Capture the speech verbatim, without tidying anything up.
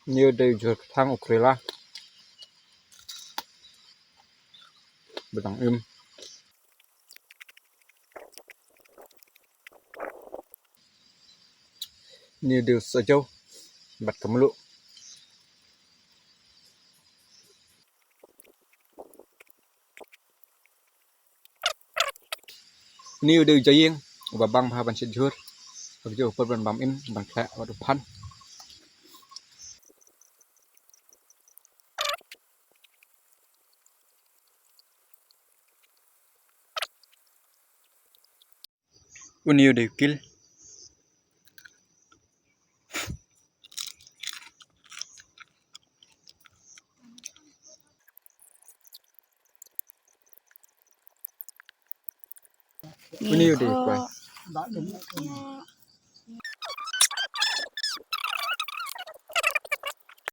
Une u dei u jhur kthang u karela ba dang im. Une u dei u sohjew bad ka mluh. Une u dei u jaiing uba bang bha ban shet jhur. Haba jur u pat ban bam im, ban khleh bad u phan. Une u dei u kil. Une u dei u kwai.